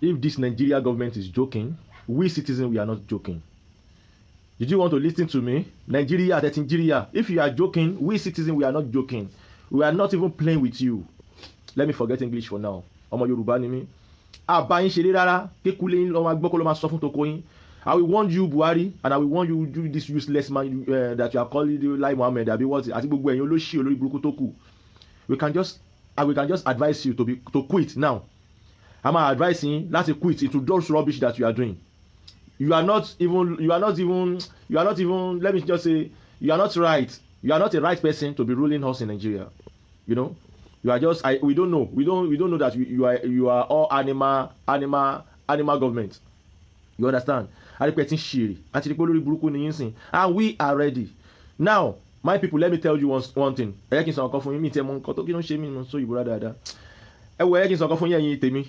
If this Nigeria government is joking, we citizens, we are not joking. Did you want to listen to me? Nigeria, that Nigeria. If you are joking, we citizens, we are not joking. We are not even playing with you. Let me forget English for now. Ọmọ Yorùbá ni mí. Àbá yín ṣeré rárá, kékulé yín lọ́ máa gbọ́ kó ló máa sọ fún toko yín. I will warn you, Buhari, and I will warn you, you this useless man that you are calling Lai Mohammed àbí what, àti gbogbo ẹ̀yin olóṣì olórí burúkú tó kù. We can just advise you to quit now. I'm advising yín láti quit into those rubbish that you are doing. You are not even, let me just say, you are not right. You are not a right person to be ruling us in Nigeria. You know, you are just I we don't know. We don't know that you are all animal government. You understand? Àrípẹ́ tí ń ṣèrè àti rí pé olórí burúkú ni yín sìn, and we are ready. Now, my people, let me tell you one thing. Ẹ jẹ́ kí n sọ nǹkan fún yín. Mi tẹ́ mọ nǹkan tó kí ló ń ṣe mí nínú sóyìnbó dáadáa. Ẹ wọ, ẹ jẹ́ kí n sọ nǹkan fún yín, ẹ̀yin tèmi.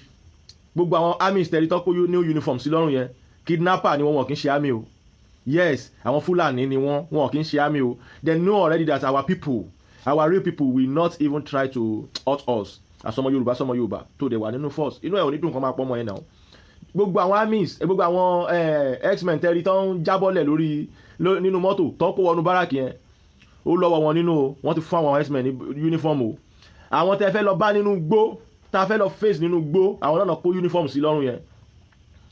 Gbogbo àwọn armies tẹ̀rí tó kó new uniform sí lọ́rùn yẹn, kidnapper ni wọ́n, wọn kì í ṣe army o. Yes, àwọn Fúlàní ni wọ́n, wọn kì í ṣe army o. They know already that our people, our real people, will not even try to hurt us. Àsọmọ Yorùbá, sọmọ Yorùbá tó dẹ̀ wà nínú force, inú ẹ̀ ò ní dùn kán máa pọ́ ọmọ yẹn náà. Gbogbo àwọn armies, gbogbo àwọn herdsmen tẹ́rí tó ń jábọ́lẹ̀ lórí nínú mọ́tò tó ń kó wọnú barrack yẹn, ó lọ́wọ́ wọn nínú o. Wọ́n ti fún àwọn herdsmen ní uniform o. Àwọn tẹ́ fẹ́ lọ bá nínú gbó, tá a fẹ́ lọ face nínú gbó, àwọn náà kó uniform sí lọ́rùn yẹn.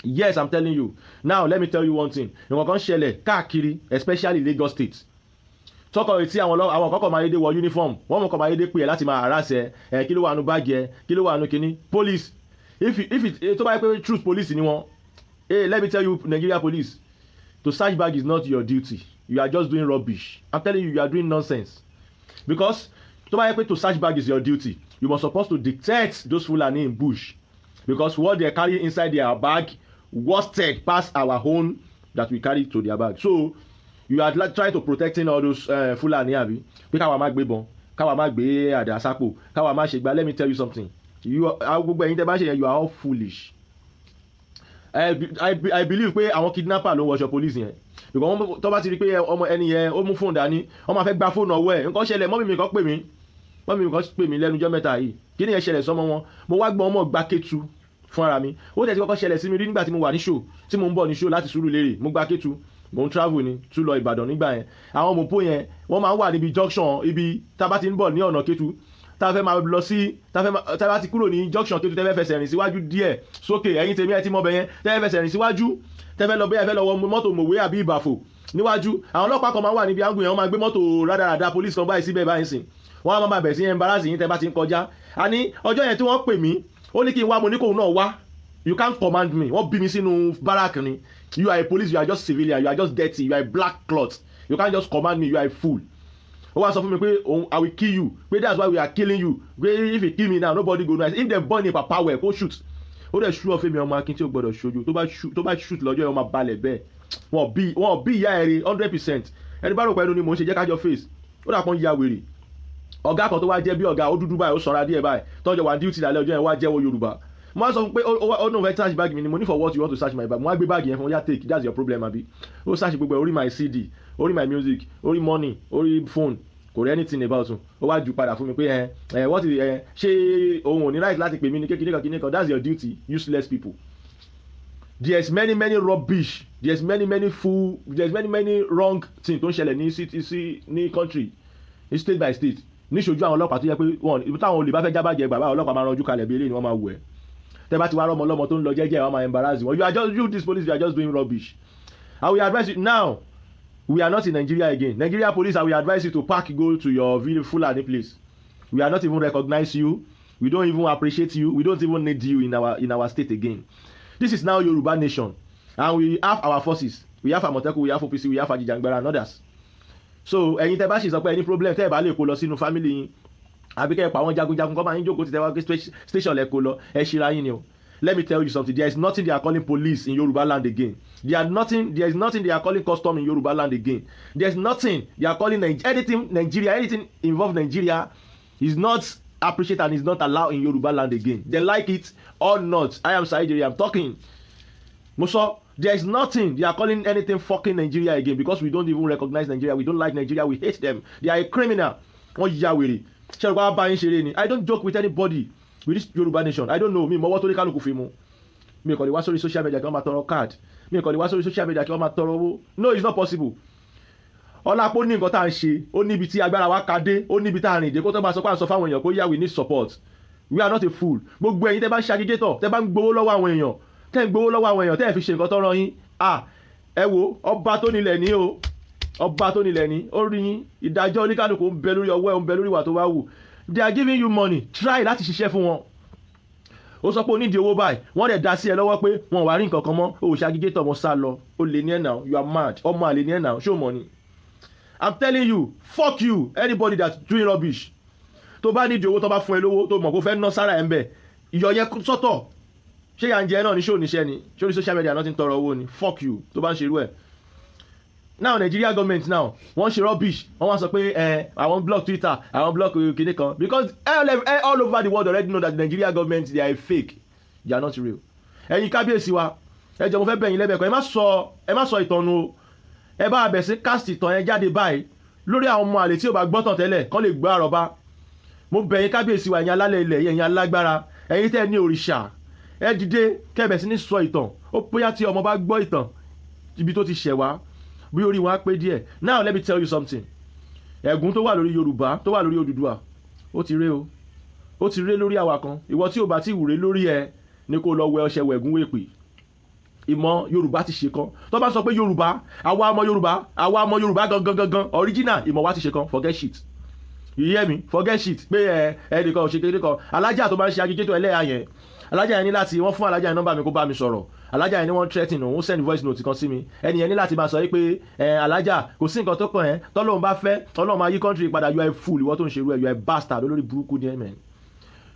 Yes, I'm telling you. Now, let me tell you one thing. Nǹkan kan ṣẹlẹ̀ káàkiri, especially Lagos State, tọkọ etí àwọn àwọn kọ́kọ́ máa dédé wọ uniform. Wọ́n mọ̀ kọ́ máa dédé pè é láti máa harass ẹ. Ẹ kí ló wà nù báàgì ẹ? Kí ló wà nù kíní? Police, if it tó bá yẹ pé truth police ni wọ́n, hey, let me tell you, Nigeria Police, to search bag is not your duty. You are just doing rubbish. I'm telling you, you are doing nonsense, because tó bá yẹ pé to search bag is your duty, you must suppose to detect those Fulani in bush, because what they carry inside their bag worsted pass our own that we carry to their bag. So you are like trying to protecting all those Fulani, àbí pé káwa má gbé bọn, káwa má gbé àdá sápò, káwa má ṣe gbá. Let me tell you something. You are, gbogbo ẹ̀yin tẹ́ bá ṣe yẹn, you are all foolish. I believe pé àwọn kidnapper ló ń wọṣọ police yẹn, because wọ́n tó bá ti rí pé ọmọ ẹni yẹn ó mú fóònù dání, wọ́n máa fẹ́ gba fóònù ọwọ́ ẹ̀. Nǹkan ṣẹlẹ̀, mummy mi kan pè mí, mummy mi kan pè mí lẹ́nu ọjọ́ mẹ́ta yìí. Kí ni yẹn ṣẹlẹ̀ sọ́mọ wọn? Mo wá gbọ́n ọmọ gba Kétu fún ara mi. Ó tẹ̀ tí kọ́kọ́ ṣẹlẹ̀ sí mi rí nígbà tí mo wà ní show, tí mo ń bọ̀ ní show láti Sùúrùlérè. Mo gba Kétu, mo ń travel ni tún lọ Ìbàdàn nígbà yẹn. Àwọn mọ̀pó yẹn, wọ́n máa ń wà níbi junction ibi tá a bá ti ń bọ̀ ní ọ̀nà Kétu, tá a fẹ́ máa lọ sí, tá a bá ti kúrò ní junction Kétu, tẹ́ fẹ́ fẹsẹ̀ rìn síwájú díẹ̀ sókè. Ẹ̀yin tèmi, ẹ ti mọ̀ bẹ̀ yẹn. Tẹ́ fẹ́ fẹsẹ̀ rìn síwájú, tẹ́ fẹ́ lọ bẹ́ẹ̀, fẹ́ lọ wọ mọ́tò Mòwe àbí Ìbàfò níwájú, àwọn ọlọ́pàá kan máa ń wà níbi angle yẹn. Wọ́n máa gbé mọ́tò rádaràda police kan báyìí síbẹ̀ báyìí sìn. Wọ́n á máa bẹ̀ sí embarrass yín tẹ́ bá ti ń kọjá. Àní ọjọ́ yẹn tí wọ́n pè mí, ó ní kí n wá. Mo ní kóun náà wá. You can't command me. Wọ́n bí mi sínú barrack ni? You are a police, you are just civilian, you are just dirty, you are a black cloth. You can't just command me. You are a fool. Ó wá sọ fún mi pé òun, "I will kill you," pé that's why we are killing you, pé if you kill me now, nobody go know. If dem born a papa well, kó shoot. Ó dẹ̀ ṣú ọ̀fẹ́ mi, ọmọ akin tí ó gbọ́dọ̀ ṣojú. Tó bá shoot lọ́jọ́ yẹn, ó máa balẹ̀ bẹ́ẹ̀. Wọ́n bí ìyá ẹ̀ rí 100%. Ẹni bá rò pé ẹnu ni mò ń ṣe, jẹ́ kájọ face. Ó dà pọ́n ya wèrè. Ọ̀gá kan tó wá jẹ́ bí ọ̀gá, ó dúdú báyìí, ó sanra díẹ̀ báyìí, tọ́jọ́ wà ní duty lálẹ́ ọjọ́ yẹn, wá jẹ́wọ́ Yorùbá. Mo wá sọ fún pé ó náà fẹ́ search bag mi ni. Mo ní, "For what you want to search my bag?" Mo wá gbé báàgì yẹn fún, "Ya, take. That's your problem, abi?" Ó search gbogbo ẹ̀, ó rí my CD, ó rí my music, ó rí money, ó rí phone, kò rí anything about un. Ó wá jù padà fún mi pé ẹ ẹ what is ẹ, ṣé òun ò ní right láti pè mí ní kékeré kan kíní kan? That's your duty, useless people. There's many many rubbish, there's many many fool, there's many many wrong thing tó ń ṣẹlẹ̀ ní city sí ní country, ní state by state, níṣojú àwọn ọlọ́pàá, tó yẹ pé wọn ibi táwọn olè bá fẹ́ jábàjẹ́ bàbá ọlọ́pàá máa ranjú kalẹ̀ bí eléyìí ni wọ́n máa wù ẹ́. Tẹ́ bá ti wá rọ́mọ ọlọ́mọ tó ń lọ jẹ́jẹ́, wọ́n máa embarrass wọn. You are just, you this police, you are just doing rubbish. I will advise you now, we are not in Nigeria again. Nigeria Police, I will advise you to pack, go to your village, Fulani place. We are not even recognize you. We don't even appreciate you. We don't even need you in our state again. This is now Yoruba nation, and we have our forces. We have Amotekun, we have OPC, we have Ajijangbara and others. So ẹ̀yin tẹ́ bá sì sọ pé any problem, tẹ́ ẹ bá lè kó lọ sínú family yín, àbí kẹ́ ẹ pa àwọn jagunjagun kọ́ máa ń jókòó ti tẹ́ wá pé station lẹ kó lọ, ẹ ṣíra yín ni o. Let me tell you something. There is nothing they are calling police in Yoruba land again. There is nothing they are calling custom in Yoruba land again. There is nothing they are calling anything Nigeria. Anything involve Nigeria is not appreciated and is not allowed in Yoruba land again. They like it or not, I am Saheed. I am talking. Mo sọ, there is nothing they are calling anything fucking Nigeria again, because we don't even recognize Nigeria. We don't like Nigeria. We hate them. They are a criminal. Wọ́n ya wèrè. Ṣé ẹ̀rọ bá yín ṣeré ni? I don't joke with anybody with this Yoruba nation. I don't know mi mọ́wọ́ tó ní kálukú fi mu. Mi kàn lè wá sórí social media kí wọ́n máa tọrọ card. Mi kàn lè wá sórí social media kí wọ́n máa tọrọ owó. No, it's not possible. Ọlápọ̀ ní nǹkan tá à ń ṣe. Ó níbi tí agbára wa ka dé, ó níbi tá à rìn dé, kó tó máa sọ pé à ń sọ fáwọn èèyàn kó yá. We need support. We are not a fool. Gbogbo ẹ̀yin tẹ́ bá ń ṣe agitator, tẹ́ bá ń gbowó lọ́wọ́ àwọn èèyàn, tẹ́ ń gbowó lọ́wọ́ àwọn èèyàn, tẹ́ ẹ̀ fi ṣe nǹkan tó rán yín, ah, ẹ wo, ọba tó nílẹ̀ ní o, ọba tó nílẹ̀ ní ó rí yín. Ìdájọ́ oníkálukú ń bẹ lórí ọwọ́ ẹ̀, ń bẹ lórí ìwà tó bá wù. They are giving you money, try láti ṣiṣẹ́ fún wọn. Ó sọ pé o nídìí owó báyìí, wọ́n dẹ̀ dá sí ẹ lọ́wọ́ pé wọn ò wá rí nǹkan kan mọ́. O ò ṣe agitator mọ́, sá lọ. O lè ní ẹ̀ náà. You are mad. Ọmọ àlè ní ẹ̀ náà. Ṣé o mọ̀ ni? I'm telling you, fuck you, anybody that's doing rubbish. Tó bá nídìí owó, tó bá fún ẹ lówó, tó mọ̀ kó fẹ́ ná sára ẹ̀ ń bẹ̀, ìyọ̀ yẹn sọ́tọ̀. Ṣé yà ń jẹ náà ní? Ṣó níṣẹ́ ni? Ṣó ní social media náà ti ń tọrọ owó ni? Fuck you tó bá ń ṣerú ẹ̀. Now Nigeria government now, wọ́n ṣe rubbish. Wọ́n wá sọ pé ẹ àwọn block Twitter, àwọn block kìnìún kan, because all over the world already know that the Nigeria government, they are a fake, they are not real. Ẹ̀yin kábíyèsí wa, ẹ jọ̀ọ́, mo fẹ́ bẹ̀ yín lẹ́bẹ̀ẹ́ kan. Ẹ má sọ ìtàn nu o. Ẹ bá bẹ̀ sí cast ìtàn yẹn jáde báyìí lórí àwọn ọmọ àlè tí ò bá gbọ́tàn tẹ́lẹ̀ kán lè gbọ́ àrọ́bá. Mo bẹ̀ yín, kábíyèsí wa, ẹ̀yin alálẹ̀ ilẹ̀, ẹ̀yin alágbára, ẹ̀yin tẹ́ ẹ ní òrìṣà, ẹ dìde kẹ́bẹ̀ sí ní sọ ìtàn. Ó bóyá tí ọmọ bá gbọ́ ìtàn ibi tó ti ṣẹ̀ wá, bí orí wọn á pé díẹ̀. Now let me tell you something. Ẹ̀gún tó wà lórí Yorùbá, tó wà lórí Odùduwà, ó ti ré o, ó ti ré lórí àwa kan. Ìwọ tí ò bá ti wùré lórí ẹ ní kó lọ wẹ ọṣẹ wẹ̀gún wèpè. Ìmọ̀ Yorùbá ti ṣe kan. Tó bá sọ pé Yorùbá, àwa ọmọ Yorùbá, àwa ọmọ Yorùbá gangan gangan original, ìmọ̀ wa ti ṣe kan. Forget shit, you hear me? Forget shit pé ẹ ẹnìkan ò ṣe kékeré kan. Alájà tó bá ń ṣe agitator ẹlẹ́yà yẹn, alájà yẹn ní láti wọ́n fún alájà yẹn nọ́mbà mi kó bá mi sọ̀rọ̀. Alájà yẹn ní wọ́n threaten òun, send voice note kan sí mi. Ẹni yẹn ní láti máa sọ yìí pé ẹ alájà, kò sí nǹkan tó kàn ẹ́. Tọ́lọ́run bá fẹ́, Ọlọ́run máa yí country padà. You are a fool. Ìwọ tó ń ṣerú ẹ, you are a bastard. Olórí burúkú ni ẹ mẹ́rin.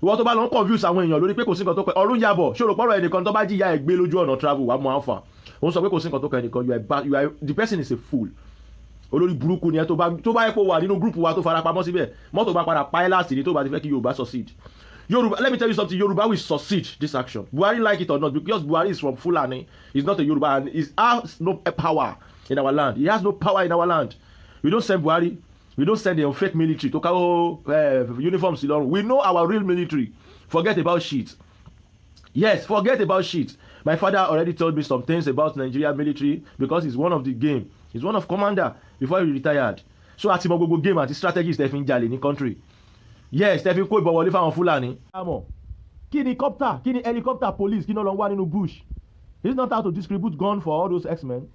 Ìwọ tó bá lọ ń confuse àwọn èèyàn lórí pé kò sí nǹkan tó kàn ọ̀run yàbọ̀ ṣòro pọ̀rọ̀ ẹnìkan tó bá jìyà ẹ̀ gbé lójú ọ̀nà travel wàá mọ àǹfà òun sọ pé kò sí nǹkan tó kàn ẹnìkan. You are the person is a fool. Olórí burúkú ni ẹ. Tó bá yẹ kó wà nínú group wa tó fara pamọ́ síbẹ̀, mọ́tò bá padà pa ẹ́ láti ní. Tó bá ti fẹ́ kí Yorùbá succeed, Yoruba, let me tell you something, Yoruba will succeed this action, Buhari like it or not, because Buhari is from Fulani. He's not a Yoruba and he has no power in our land. He has no power in our land. We don't send Buhari. We don't send them fake military to carry uniforms sí lọ́rùn. We know our real military. Forget about shit. Yes, forget about shit. My father already told me some things about Nigeria military because he's one of the game, he's one of commander before he retired. So àti mọ gbogbo game àti strategies tẹ́ fi ń jalè ní country. Yes, tẹ́ fi ń kó ìbọn wọlé fáwọn Fúlàní. Àmọ́ kí ni copter, kí ni helicopter police, kí ni wọ́n lọ wá nínú bush? Is not how to distribute gun for all those herdsmen.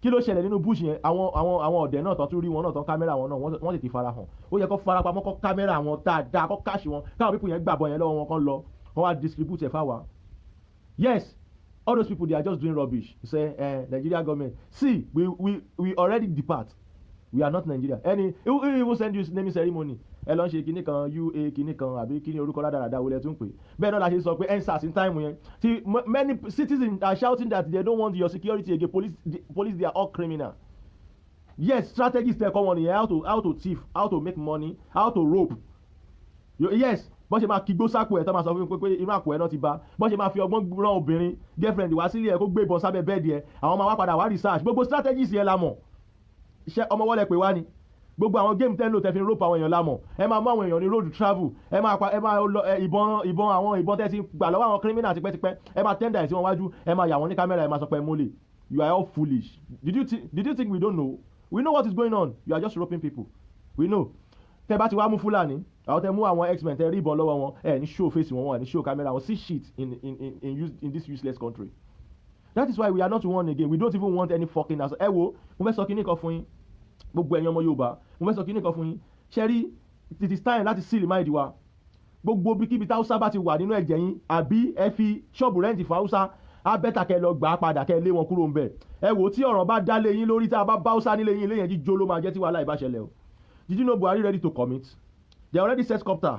Kí ló ṣẹlẹ̀ nínú bush yẹn? Àwọn ọ̀dẹ̀ náà tán tún rí wọn náà tán, camera wọn náà, wọ́n tètè fara hàn. Ó yẹ kó farapamọ́, kó camera wọn dáadáa, kó catch wọn, káwọn people yẹn gbàbọ̀ yẹn lọ́wọ́ wọn, kán lọ wọ́n wá distribute ẹ̀ fáwa. Yes, all those people, they are just doing rubbish. Say Nigeria government, see, we already depart. We are not Nigeria. Ẹni who even send you naming ceremony? Ẹ lọ ń ṣe kinní kan ua kinní kan àbí kinní orúkọ rádaràda wo lẹ tún pè bẹ́ẹ̀ náà la ṣe sọ pé EndSARS in time yẹn tí many citizens are shouting that they don't want your security again. Police, the police, they are all criminal. Yes, strategies tẹ kọ́ wọn nìyẹn, how to thief, how to make money, how to rope you. Yes, bọ́n ṣe máa kígbó sápò ẹ̀ tó máa sọ fún mi pé inú àpò ẹ̀ náà ti bá, bọ́n ṣe máa fi ọgbọ́n rán obìnrin girlfriend wá sílé ẹ̀ kó gbé ìbọn sábẹ́ bed ẹ̀, àwọn máa wá padà wá research. Gbogbo strategies yẹn la mọ̀. Iṣẹ́ ọmọ wọlé pé wá ni gbogbo àwọn game tẹ́ ń lò tẹ́ fi ń rope àwọn èèyàn la mọ̀. Ẹ máa mú àwọn èèyàn ní road travel, ẹ máa pa, ẹ máa lọ ẹ ìbọn, àwọn ìbọn tẹ́ ti gbà lọ́wọ́ àwọn criminal tipẹ́tipẹ́, ẹ máa tender ẹ̀ sí wọn wájú, ẹ máa yà wọ́n ní camera, ẹ máa sọ pé ẹ mólè. You are all foolish. Did you think we don't know? We know what is going on. You are just roping people. We know. Tẹ́ bá ti wá mú Fúlàní, àwọn tẹ́ mú àwọn herdsmen, tẹ́ rí ìbọn lọ́wọ́ wọn, ẹ ní show face wọn, wọn ní show camera wọn. See shit in this useless country. That is why we are not one again. We don't even want any fucking house. Ẹ wo, mo fẹ́ sọ kíní kan fún yín, gbogbo ẹ̀yin ọmọ Yorùbá, mo fẹ́ sọ kíní kan fún yín. Ṣe rí, it is time láti seal mind wa. Gbogbo bíkíbi tí Haúsá bá ti wà nínú ẹ̀jẹ̀ yín, àbí ẹ fi ṣọ́ọ̀bù rent fún Haúsá, á better kẹ́ lọ gbà á padà, kẹ́ lé wọn kúrò ńbẹ̀. Ẹ wò, tí ọ̀ràn bá dá lé yín lórí, tí a bá bá Haúsá nílé yín, ilé yẹn jíjó ló máa jẹ́ tí wàhálà ìbá ṣẹlẹ̀ o. Did you know Buhari ready to commit? They already set copter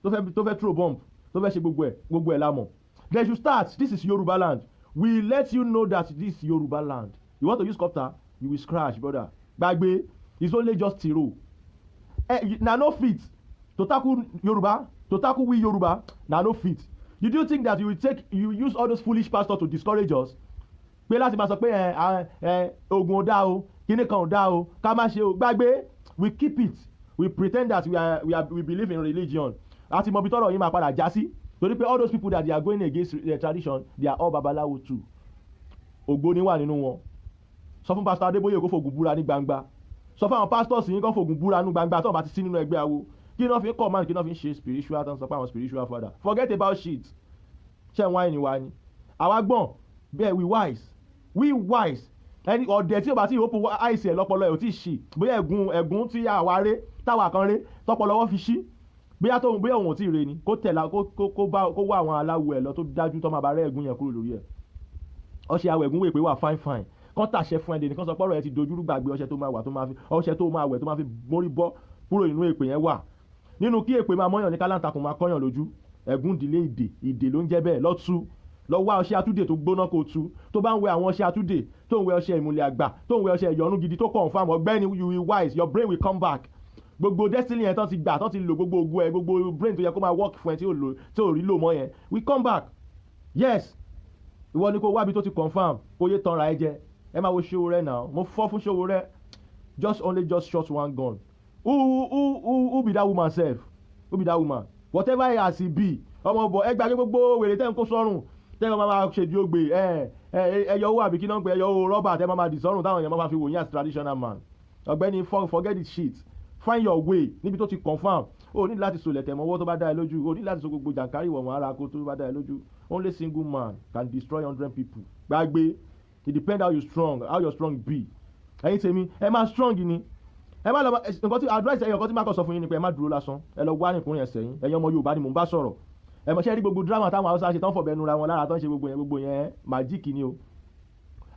tó fẹ́ throw bomb, tó fẹ́ ṣe gbogbo ẹ̀, gbogbo ẹ̀ la mọ̀. They should start. This is Yoruba land. We let you know that this is Yoruba land. You want to use copter, you will scratch, brother. Gbàgbé, it's only just tiro. Na no fit to tackle Yoruba, to tackle we Yoruba, na no fit. Did you think that you will take, you use all those foolish pastors to discourage us, pé láti máa sọ pé ẹ ẹ ogun ò dá o, kíní kan ò dá o, ká má ṣe o? Gbàgbé. We keep it. We pretend that we believe in religion. Àti mọ̀bí tọ́rọ̀ yìí máa padà já sí. Torí pé all those people that they are going against their tradition, they are all babaláwo too. Ògbóni wà nínú wọn. Sọ fún Pastor Adébóyè kó fògùn búra ní gbangba. Sọ fún àwọn pastors yín kó fògùn búra ní gbangba tó wọn bá ti sí nínú ẹgbẹ́ awo. Kí ni wọ́n fi ń command? Kí ni wọ́n fi ń ṣe spiritual tó ń sọ pé àwọn spiritual father? Forget about shit. Ṣé ń wáyé ni wa ni àwa gbọ́n bẹ́ẹ̀? We wise, we wise. Ẹni ọ̀dẹ̀ tí o bá ti open eyes ẹ̀, lọ́pọlọ ẹ̀ ò tí ì ṣì. Bóyá ẹ̀gún tí àwa ré, táwa kan ré, tọpọlọ wọn fi ṣí, bóyá tóun, bóyá òun ò tí ì re ni, kó tẹ̀la, kó bá kó wá àwọn aláwo ẹ̀ lọ tó dájú tó máa bá rẹ́ ẹ̀gún yẹn kúrò lórí ẹ̀. Ọṣẹ awẹ̀gún wèé pé wà fine fine kán tàṣẹ fún ẹ dè nìkan, sọ pọ́rọ̀ ẹ ti dojúrú. Gbàgbé ọṣẹ tó máa wà, tó máa fi ọṣẹ tó máa wẹ̀, tó máa fi mórí bọ́ kúrò nínú èpè yẹn wà. Nínú kí èpè máa mọ́yàn ní kálántakùn máa kọ́yàn lójú, ẹ̀gún ìdílé, ìdè ló ń jẹ́ bẹ́ẹ̀. Lọ́tú lọ wá ọṣẹ atúndè tó gbóná kó tu. Tó bá ń wẹ àwọn ọṣẹ atúndè, tó ń wẹ ọṣẹ ìmùlẹ̀ àgbà, tó ń wẹ ọṣẹ ìyọnu gidi tó confirm, ọ̀gbẹ́ni, you will wise, your brain will come back. Gbogbo destiny yẹn tán ti gbà, tán ti lò, gbogbo ogun ẹ, gbogbo brain tó yẹ kó máa work fún ẹ tí ò lò, tí ò rí lò mọ́ yẹn, will come back. Yes, ìwọ ni kó wábi tó ti confirm, kó yé tanra ẹ jẹ. Ẹ máa wo Sowore náà. Mo fọ́ fún Sowore. Just only just shot one gun. Who be that woman sef? Who be that woman? Whatever as e be, ọmọ bọ̀, ẹ gbàgbé gbogbo wèrè tẹ́ ń kó sọ́rùn, tẹ́ ẹ máa ṣèdí ògbè ẹ ẹ ẹyọ owó àbí kí náà ń pè ẹyọ owó rọ́bà tẹ́ máa dì sọ́rùn, táwọn èèyàn máa fi wò yín as traditional man. Ọ̀gbẹ́ni, forget the shit. Find your way níbi tó ti confirm. O ní láti so lẹ̀tẹ̀ mọ́wọ́ tó bá dá ẹ lójú. O ní láti so gbogbo jàǹkárì wọ̀n ara kó tó bá dá ẹ lójú. Only single man can destroy 100 people. Gbàgbé. It depend how you strong, how your strong be. Ẹ̀yin tèmi, ẹ máa strong ni. Ẹ má lọ. Nǹkan tí advice ẹ̀yọ̀ kan tí máa kọ́ sọ fún yín ni pé ẹ má dúró lásán. Ẹ lọ wá nìkúnrin ẹsẹ̀ yín. Ẹ̀yin ọmọ Yorùbá ni mò ń bá sọ̀rọ̀. Ẹ mọ̀ ṣe rí gbogbo drama táwọn Haúsá ṣe, tán fọ̀bẹ nura wọn lára, tán ṣe gbogbo yẹn, gbogbo yẹn magic ni o.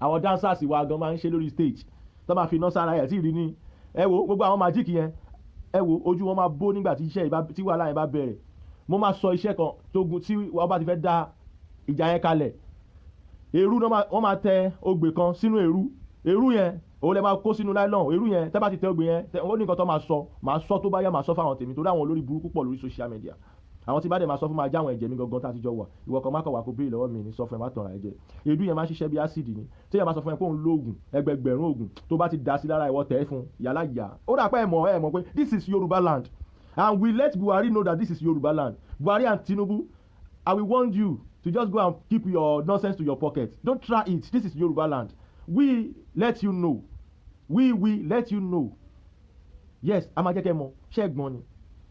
Àwọn dancers wa gan máa ń ṣe lórí stage, tó máa fi iná sára ẹ̀ tí ì rí ní. Ẹ wo gbogbo àwọn magic yẹn, ẹ wo ojú wọn máa bó nígbà tí iṣẹ́ ìbá tí wàhálà yẹn bá bẹ̀rẹ̀. Mo máa sọ iṣẹ́ kan tógun tí wọ́n bá ti fẹ́ dá ìjà yẹn kalẹ̀. Èrú náà, wọ́n máa tẹ ogbè kan sínú èrú. Èrú yẹn, òun lè máa kó sínú nylon. Èrú yẹn, tẹ́ bá ti tẹ ogbè yẹn, ó ní nǹkan tó máa sọ. Máa sọ tó bá yá, máa sọ fáwọn tèmi, torí àwọn olórí burúkú pọ̀ lórí social media. Àwọn tí bá dẹ̀ máa sọ fún, máa já àwọn ẹ̀jẹ̀ mi gangan tá a ti jọ wà. Ìwọ kan má kọ̀ wá kó béèrè lọ́wọ́ mi ní sọ fún ẹ, má tọ̀ra ẹ jẹ. Èédú yẹn máa ń ṣiṣẹ́ bí acid ni. Tí yẹn bá sọ fún ẹ pé òun lóògùn, ẹgbẹgbẹ̀rún oògùn tó bá ti dà sí lára, ìwọ tẹ̀ ẹ́ fún yàrá yà. Ó dà pé ẹ mọ̀, ẹ mọ̀ pé this is Yoruba land, and we let Buhari know that this is Yoruba land. Buhari and Tinubu, I will warn you to just go and keep your nonsense to your pocket. Don't try it. This is Yoruba land. We let you know, we will let you know. Yes, a máa jẹ́ kẹ́ mọ̀. Ṣé ẹ̀gbọ́n ni?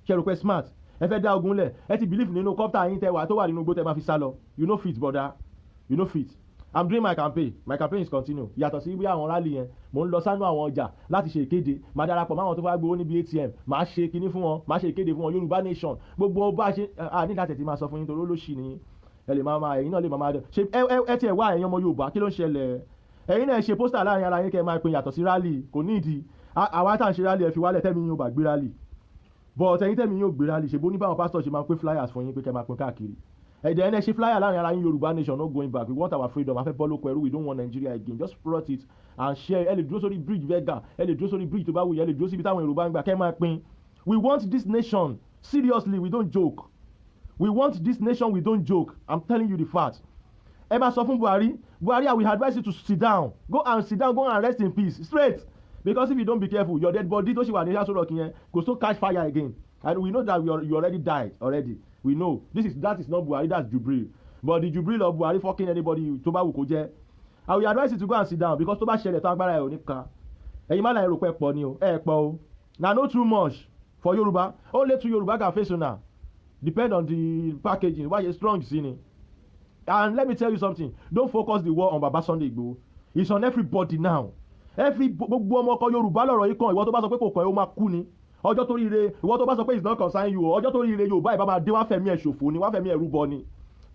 Ṣé rò pé smart ẹ fẹ́ dá ogun lẹ̀? Ẹ ti believe nínú copter yín tẹ wà tó wà nínú igbó tẹ máa fi sá lọ. You no fit, brother, you no fit. I'm doing my campaign. My campaign is continue. Yàtọ̀ sí bí àwọn rally yẹn, mò ń lọ sánú àwọn ọjà láti ṣe ìkéde. Màá darapọ̀ máwọn tó fẹ́ gbowó níbi ATM, màá ṣe kinní fún wọn, màá ṣe ìkéde fún wọn. Yorùbá nation, gbogbo bá a ṣe à ní láti ti máa sọ fún yín, torí olóṣì ni ẹ lè máa máa, ẹ̀yin náà lè máa máa ṣe. Ẹ tiẹ̀ wá, ẹ̀yin ọmọ Yorùbá, kí ló ń ṣẹlẹ̀? Ẹ̀yin náà ṣe poster láàrin ara yín kẹ́ ẹ máa pín. Yàtọ̀ sí rally, kò ní ìdí. Àwa tá à ń ṣe rally, ẹ fi wálẹ̀. Tẹ́mi yín ò bá gbé rally, but ẹ̀yin tẹ́mi yín ò gbé rally, ṣe bó ní báwọn pastor ṣe máa ń pín flyers fún yín pé kẹ́ máa pín káàkiri ẹ̀dẹ̀. Ẹ̀ ṣe flyer láàrin ara yín: "Yorùbá nation, no going back. We want our freedom. A fẹ́ bọ́ lóko ẹrú. We don't want Nigeria again." Just plot it and share. Ẹ lè dúró sórí bridge Berger, ẹ lè dúró sórí bridge tó bá wù yín, ẹ lè dúró síbi táwọn Yorùbá ń gbà kẹ́ máa pín. We want this nation seriously. We don't joke. We want this nation. We don't joke. I'm telling you the fact. Ẹ máa sọ fún Buhari. Buhari, I will advise you to sit down. Go and sit down. Go and rest in peace straight, because if you don't be careful, your dead body tó ṣì wà ní Aso Rock yẹn go still catch fire again. And we know that you already died already. We know this is that is not Buhari, that's Jubril. But the Jubril of Buhari, fucking anybody tó bá wù kó jẹ́, I will advise you to go and sit down, because tó bá ṣẹlẹ̀ tó, agbára ẹ̀ ò ní ka. Ẹ̀yin má láì rò pé pọ̀ ni o, ẹ̀ pọ̀ o. Na no too much for Yoruba. Only two Yoruba can face una. Depend on the packaging why you strong sí ni. And let me tell you something: don't focus the war on Baba Sunday Igboho. It's on everybody now. Every gbogbo ọmọ ọkọ Yorùbá lọ̀rọ̀ yìí kan. Ìwọ tó bá sọ pé kò kàn ẹ́, ó máa kú ni. Ọjọ́ tó ríire, ìwọ tó bá sọ pé it's not concern you, ọjọ́ tó ríire Yorùbá ìbá máa dé, wá fẹ̀mí ẹ̀ ṣòfò ni, wá fẹ̀mí ẹ̀ rúbọ ni.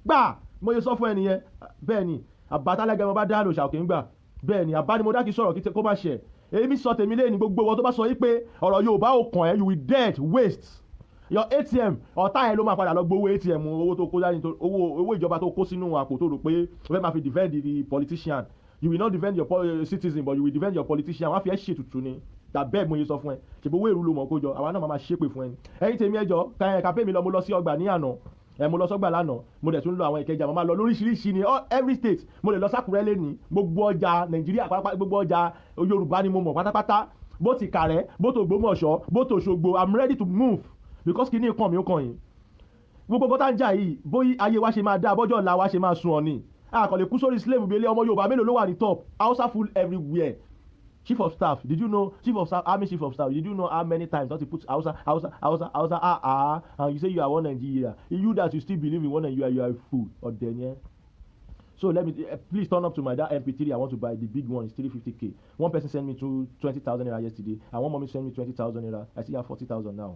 Gbà mo yẹ sọ fún ẹ nìyẹn. Bẹ́ẹ̀ ni àbátálẹ́gẹ́ mo bá dá lòṣà òkè ń gbà. Bẹ́ẹ̀ ni àbánimọ̀dá kì í sọ̀rọ̀ kó má ṣe. Èmi sọ tèmi lé ní. Gbogbo ìwọ tó bá sọ yí pé ọ̀rọ̀ Yorùbá ò kàn ẹ́, you will dead waste your ATM. Ọ̀tá ẹ̀ ló máa padà lọ gbowó ATM, owó tó kó dání, owó ìjọba tó kó sínú àpò, tó rò pé o fẹ́ máa fi defend the politician. You will not defend your citizen, but you will defend your politician. Wọ́n á fi ẹ́ ṣètùtù ni. Tàbẹ́ mo yẹ sọ fún ẹ, ṣèbí owó èrú ló mọ̀ kó jọ. Àwa náà máa ṣépè fún ẹ ni. Ẹ̀yin tèmi, ẹjọ́ kàpé mi lọ. Mo lọ sí ọgbà ní àná ẹ, mo lọ sọ́gbà lánàá, mo dẹ̀ tún lọ àwọn Ìkẹjà. Mo máa lọ lóríṣiríṣi ní every state. Mo lè lọ sákùrẹ́ lẹ́ni. Gbogbo ọjà Nàìjíríà pátápátá, gbogbo ọjà Yorùbá ni mo mọ̀ pátápátá, bó ti Kàrẹ́, bó tó Ògbómọ̀ṣọ́, bó tó Òṣogbo. I'm ready to move because kí ní nǹkan mi ó kàn yín. Gbogbo nǹkan tá ń jà yìí, bóyá ayé wa ṣe máa dá, bọ́jọ́ ọ̀la wa ṣe máa sun ọ ni. A kò lè kú sórí slave gbélé. Ọmọ Yorùbá mélòó ló wà ní top? Hausa full everywhere. Chief of staff, did you know? Chief of staff, army chief of staff, did you know how many times don put Hausa, Hausa, Hausa, Hausa? Ah ah, and you say you are one Nigeria. You that you still believe in one Nigeria, you are a fool. Ọ̀dẹ̀ ni ẹ́. So let me please turn up to my that MP3 I want to buy. The big one is 350K. One person sent me 20,000 naira yesterday, and one mommy sent me 20,000 naira. I still have 40,000 now.